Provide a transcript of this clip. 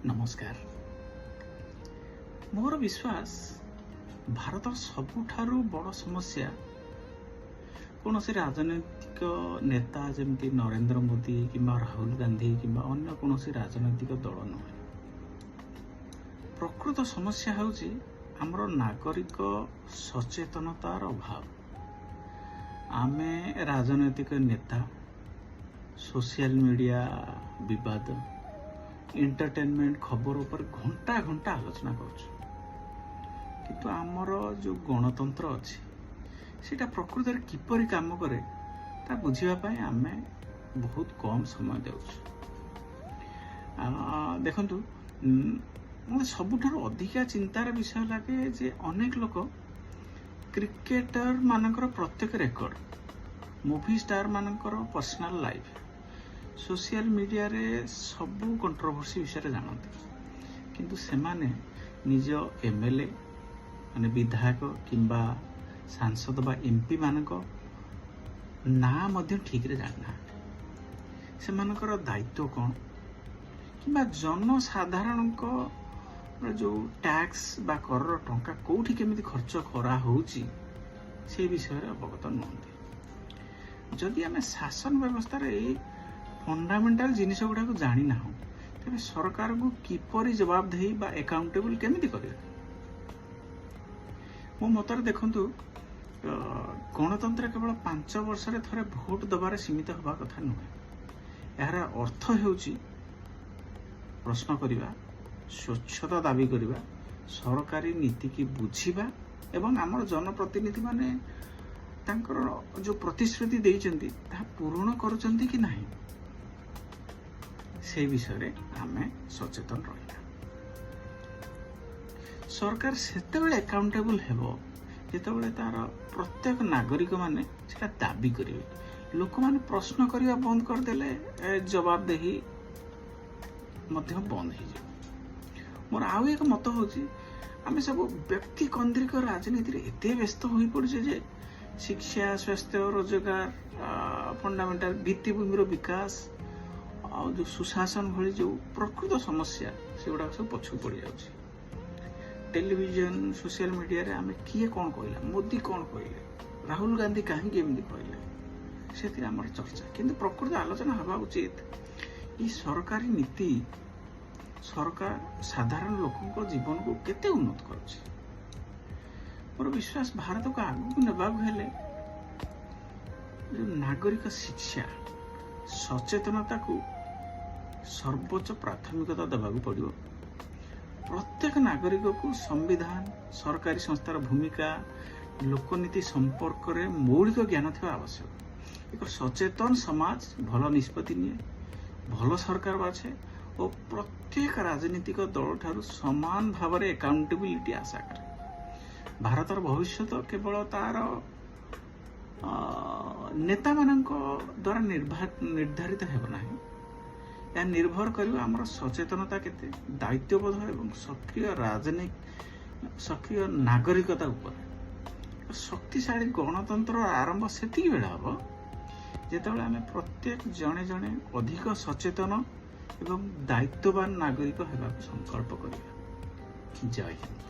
ନମସ୍କାର। ମୋର ବିଶ୍ୱାସ, ଭାରତର ସବୁଠାରୁ ବଡ଼ ସମସ୍ୟା କୌଣସି ରାଜନୈତିକ ନେତା ଯେମିତି ନରେନ୍ଦ୍ର ମୋଦି କିମ୍ବା ରାହୁଲ ଗାନ୍ଧୀ କିମ୍ବା ଅନ୍ୟ କୌଣସି ରାଜନୈତିକ ଦଳ ନୁହେଁ। ପ୍ରକୃତ ସମସ୍ୟା ହେଉଛି ଆମର ନାଗରିକ ସଚେତନତାର ଅଭାବ। ଆମେ ରାଜନୈତିକ ନେତା, ସୋସିଆଲ ମିଡ଼ିଆ ବିବାଦ, ଏଣ୍ଟରଟେନମେଣ୍ଟ ଖବର ଉପରେ ଘଣ୍ଟା ଘଣ୍ଟା ଆଲୋଚନା କରୁଛୁ, କିନ୍ତୁ ଆମର ଯେଉଁ ଗଣତନ୍ତ୍ର ଅଛି, ସେଇଟା ପ୍ରକୃତରେ କିପରି କାମ କରେ, ତା ବୁଝିବା ପାଇଁ ଆମେ ବହୁତ କମ୍ ସମୟ ଦେଉଛୁ। ଦେଖନ୍ତୁ, ମୋତେ ସବୁଠାରୁ ଅଧିକା ଚିନ୍ତାର ବିଷୟ ଲାଗେ ଯେ ଅନେକ ଲୋକ କ୍ରିକେଟର ମାନଙ୍କର ପ୍ରତ୍ୟେକ ରେକର୍ଡ, ମୁଭି ଷ୍ଟାର ମାନଙ୍କର ପର୍ସନାଲ ଲାଇଫ, ସୋସିଆଲ ମିଡ଼ିଆରେ ସବୁ କଣ୍ଟ୍ରୋଭର୍ସି ବିଷୟରେ ଜାଣନ୍ତି, କିନ୍ତୁ ସେମାନେ ନିଜ ଏମଏଲଏ ମାନେ ବିଧାୟକ କିମ୍ବା ସାଂସଦ ବା ଏମପି ମାନଙ୍କ ନାଁ ମଧ୍ୟ ଠିକରେ ଜାଣିନାହାନ୍ତି। ସେମାନଙ୍କର ଦାୟିତ୍ୱ କ'ଣ କିମ୍ବା ଜନସାଧାରଣଙ୍କ ଯେଉଁ ଟ୍ୟାକ୍ସ ବା କରର ଟଙ୍କା କୋଉଠି କେମିତି ଖର୍ଚ୍ଚ କରାହଉଛି, ସେ ବିଷୟରେ ଅବଗତ ନୁହନ୍ତି। ଯଦି ଆମେ ଶାସନ ବ୍ୟବସ୍ଥାରେ ଏଇ ଫଣ୍ଡାମେଣ୍ଟାଲ ଜିନିଷ ଗୁଡ଼ାକୁ ଜାଣିନାହୁଁ, ତେବେ ସରକାରଙ୍କୁ କିପରି ଜବାବଦେହି ବା ଆକାଉଣ୍ଟେବଲ କେମିତି କରିବା? ମୋ ମତରେ ଦେଖନ୍ତୁ, ଗଣତନ୍ତ୍ର କେବଳ 5 ବର୍ଷରେ ଥରେ ଭୋଟ ଦେବାରେ ସୀମିତ ହେବା କଥା ନୁହେଁ। ଏହାର ଅର୍ଥ ହେଉଛି ପ୍ରଶ୍ନ କରିବା, ସ୍ୱଚ୍ଛତା ଦାବି କରିବା, ସରକାରୀ ନୀତିକି ବୁଝିବା ଏବଂ ଆମର ଜନପ୍ରତିନିଧିମାନେ ତାଙ୍କର ଯେଉଁ ପ୍ରତିଶ୍ରୁତି ଦେଇଛନ୍ତି, ତାହା ପୂରଣ କରୁଛନ୍ତି କି ନାହିଁ, ସେ ବିଷୟରେ ଆମେ ସଚେତନ ରହିବା। ସରକାର ସେତେବେଳେ ଆକାଉଣ୍ଟେବଲ ହେବ, ଯେତେବେଳେ ତାର ପ୍ରତ୍ୟେକ ନାଗରିକମାନେ ସେଟା ଦାବି କରିବେ। ଲୋକମାନେ ପ୍ରଶ୍ନ କରିବା ବନ୍ଦ କରିଦେଲେ ଜବାବଦେହି ମଧ୍ୟ ବନ୍ଦ ହେଇଯିବ। ମୋର ଆଉ ଏକ ମତ ହେଉଛି, ଆମେ ସବୁ ବ୍ୟକ୍ତି କୈନ୍ଦ୍ରିକ ରାଜନୀତିରେ ଏତେ ବ୍ୟସ୍ତ ହୋଇପଡ଼ିଛେ ଯେ ଶିକ୍ଷା, ସ୍ୱାସ୍ଥ୍ୟ, ରୋଜଗାର, ଫଣ୍ଡାମେଣ୍ଟାଲ ଭିତ୍ତିଭୂମିର ବିକାଶ ଆଉ ଯେଉଁ ସୁଶାସନ ଭଳି ଯେଉଁ ପ୍ରକୃତ ସମସ୍ୟା, ସେଗୁଡ଼ାକ ସବୁ ପଛକୁ ପଡ଼ିଯାଉଛି। ଟେଲିଭିଜନ, ସୋସିଆଲ ମିଡ଼ିଆରେ ଆମେ କିଏ କ'ଣ କହିଲା, ମୋଦି କ'ଣ କହିଲେ, ରାହୁଲ ଗାନ୍ଧୀ କାହିଁକି ଏମିତି କହିଲେ, ସେଥିରେ ଆମର ଚର୍ଚ୍ଚା। କିନ୍ତୁ ପ୍ରକୃତ ଆଲୋଚନା ହେବା ଉଚିତ, ଏଇ ସରକାରୀ ନୀତି ସରକାର ସାଧାରଣ ଲୋକଙ୍କ ଜୀବନକୁ କେତେ ଉନ୍ନତ କରୁଛି। ମୋର ବିଶ୍ୱାସ, ଭାରତକୁ ଆଗକୁ ନେବାକୁ ହେଲେ ଯୋଉ ନାଗରିକ ଶିକ୍ଷା, ସଚେତନତାକୁ ସର୍ବୋଚ୍ଚ ପ୍ରାଥମିକତା ଦେବାକୁ ପଡ଼ିବ। ପ୍ରତ୍ୟେକ ନାଗରିକକୁ ସମ୍ବିଧାନ, ସରକାରୀ ସଂସ୍ଥାର ଭୂମିକା, ଲୋକନୀତି ସମ୍ପର୍କରେ ମୌଳିକ ଜ୍ଞାନ ଥିବା ଆବଶ୍ୟକ। ଏକ ସଚେତନ ସମାଜ ଭଲ ନିଷ୍ପତ୍ତି ନିଏ, ଭଲ ସରକାର ବାଛେ ଓ ପ୍ରତ୍ୟେକ ରାଜନୈତିକ ଦଳଠାରୁ ସମାନ ଭାବରେ ଆକାଉଣ୍ଟେବିଲିଟି ଆଶା କରେ। ଭାରତର ଭବିଷ୍ୟତ କେବଳ ତାର ନେତାମାନଙ୍କ ଦ୍ୱାରା ନିର୍ଦ୍ଧାରିତ ହେବ ନାହିଁ। ଏହା ନିର୍ଭର କରିବ ଆମର ସଚେତନତା କେତେ, ଦାୟିତ୍ୱବୋଧ ଏବଂ ସକ୍ରିୟ ନାଗରିକତା ଉପରେ। ଶକ୍ତିଶାଳୀ ଗଣତନ୍ତ୍ରର ଆରମ୍ଭ ସେତିକି ବେଳେ ହେବ, ଯେତେବେଳେ ଆମେ ପ୍ରତ୍ୟେକ ଜଣେ ଜଣେ ଅଧିକ ସଚେତନ ଏବଂ ଦାୟିତ୍ୱବାନ ନାଗରିକ ହେବାକୁ ସଂକଳ୍ପ କରିବା। ଜୟ ହିନ୍ଦ।